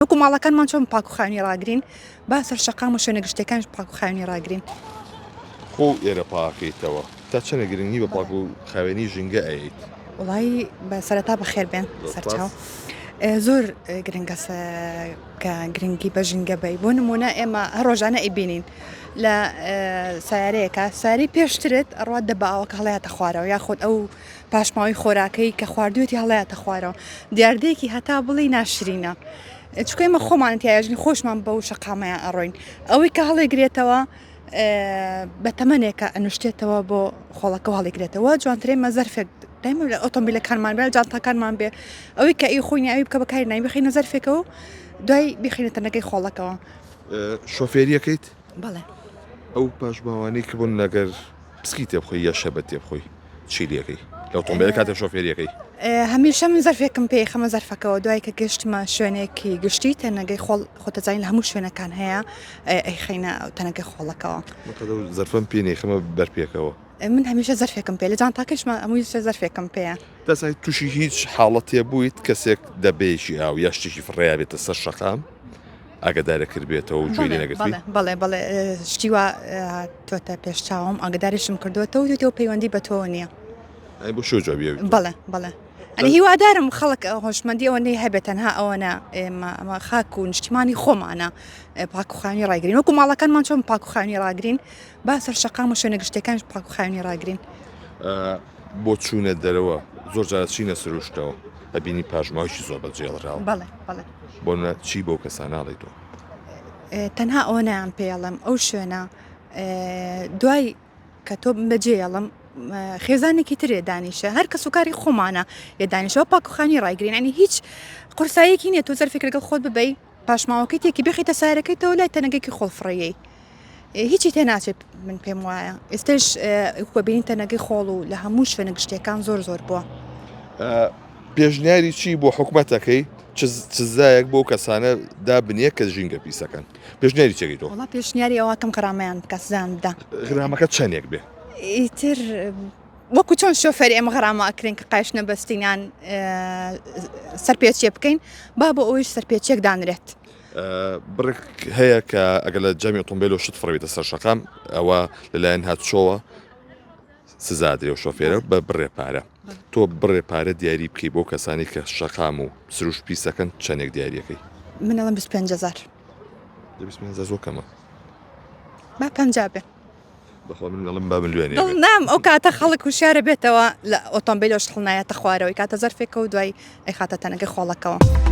وەکو ماڵەکانمان چۆن پاک و خاوێنی ڕاگرین با سەر شەقام و شوێنە گشتیەکانیش پاک و خاوێنی ڕاگرین. خۆو ئێرە پاکەیتەوە تا چەنە گرنگی بە پاک و خاوێنی ژینگە ئەیەیت؟ وەڵایی بە سەرەتا بەخێر بێن سەرچاو زۆر گرنگە کە گرنگی بە ژینگە بەی بۆ نمونە ئێمە هەر ڕۆژانە ئەیبینین لە سیارەیەکە ساری پێشترت ئەڕات دەبە ئاوەکە هەڵیاتە خوارەوە یاخود ئەو پاشماوەی خۆراکەی کە خواردوێتی هەڵەیاتە خوارەوە دیاردەیەکی هەتا بڵێی ناشرینە چونکە ئێمە خۆمان تیاژین خۆشمان بەو شەقامەیان ئەڕۆین ئەوەی کە هەڵێگرێتەوە بە تەمەنێکە ئەنوشتێتەوە بۆ خۆڵەکە هەڵیگرێتەوە جوانترین مەزەرفێک دایمە لە ئۆتۆمبیلەکانمان بێ جانتاکانمان بێ ئەوەی کە ئی خۆی ئەوی بکە بەکاری نای بخینە زەرفێکەوە دوای بخینە تەنەکەی خۆڵەکەوە شۆفێریەکەیت بەڵێ ئەو پاشماوانەی کە بۆن لەگەر پسکی تێ بخۆی یا شەبەت تێ بخۆی چی لەکەی لە ئۆتۆمبیل کاتێ شۆفێریەکەی؟ هەمیشە من زەرفێکم پێ خەمە زەرفەکەوە دوای کە گەشتمە شوێنێکی گشتی تەنەگەی خۆڵ خۆتەزانین لە هەموو شوێنەکان هەیە ئەیخەینە تەنەکەی خۆڵەکەوە. زەرفەم پێ نەیخەمە بەر پێکەوە. من هەمیشە زەرفێکم پێ لە جانتاکەشمە هەموویشە زەرفێکم پێیە. دەزانی تووشی هیچ حاڵەتێ بوویت کەسێک دەبەیەکی ئاو یا شتێکی فڕێیابێتە سەر شەقام؟ ئاگادارە کردبێتەوە و گوێی لێ نەگرتبی؟ بەڵێ بەڵێ شتی وا هاتۆتە پێش چاوم ئاگاداریشم کردووەتەوە وتویەتی پەیوەندی بە تۆوە نییە. ئەی بۆ شۆ جوابی ئەوی؟ بەڵێ بەڵێ ئەنی هیوادارم خەڵک هۆشمەندی ئەوەندەی هەبێت تەنها ئەوەنە ئێمە ئەمە خاک و نیشتیمانی خۆمانە پاک و خاوێنی ڕایگرین وەکو ماڵەکانمان چۆن پاک و خاوێنی ڕاگرین با سەر شەقام و شوێنە گشتیەکانیش پاک و خاوێنی ڕاگرین. بۆ چوونە دەرەوە زۆر جار چینە سروشتەوە ئەبینی پاشماوەیەکی زۆر بەجێڵراوە. بەڵێ بەڵێ. بۆ نمونە چی بەو کەسانە ئەڵێی تۆ؟ تەنها ئەوە نایان پێڵم ئەو شوێنە دوای کە تۆ بەجێڵم خێزانێکی ترێ دانیشە هەر کەس و کاری خۆمانە یە دانیشەوە پاکوخانی ڕایگرین ئەنی هیچ قورسایەکی نییە تۆ زەرفێک لەگەڵ خۆت ببەی پاشماوەکەی تێکی بخیتە سارەکەیتەوە لای تەنەگەکی خۆڵ فڕێی هیچی تێ ناچێت من پێم وایە ئێستش بینین تەنەگەی خۆڵ و لە هەموو شوێنە گشتیەکان زۆر زۆر بووە. پێشنیاری چی بۆ حکومەتەکەی سزایەک بۆ کەسانە دابنێ کە ژینگە پیسەکەن پێشنیاری چەکەی تۆ؟ وەڵا پێشنیاری ئەوە کەم غرامەیان بکە سزایان بدا. غرامەکە چەندێک بێ؟ ئیتر وەکو چۆن شۆفێری ئێمە غەرامە ئەکرێن کە قایش نەبەستین یان سەرپێچیە بکەین با بۆ ئەویش سەرپێچیەک دانرێت. بڕێک هەیە کە ئەگەر لە جامی ئۆتۆمبیل و شت فڕێتە سەر شەقام ئەوە لەلایەن هاتچۆوە سزادرێ و شۆفێرە بە بڕێ پارە تۆ بڕێ پارە دیاری بکەی بۆ کەسانی کە شەقام و سروشت پیسەکەن چەندێک دیارەکەی من ئەڵێم 25 هەزار. 25 هەزار زۆر کەمە. با 50 بێ. بەخوا من ئەڵێم با ملیۆنێ بێ. دڵنیام ئەو کاتە خەڵک هوشیارە بێتەوە لە ئۆتۆمبیلەوە شت هەڵنایەتە خوارەوەی کاتە زەرفێکە و دوای ئەیخاتە تەنەکەی خۆڵەکەوە.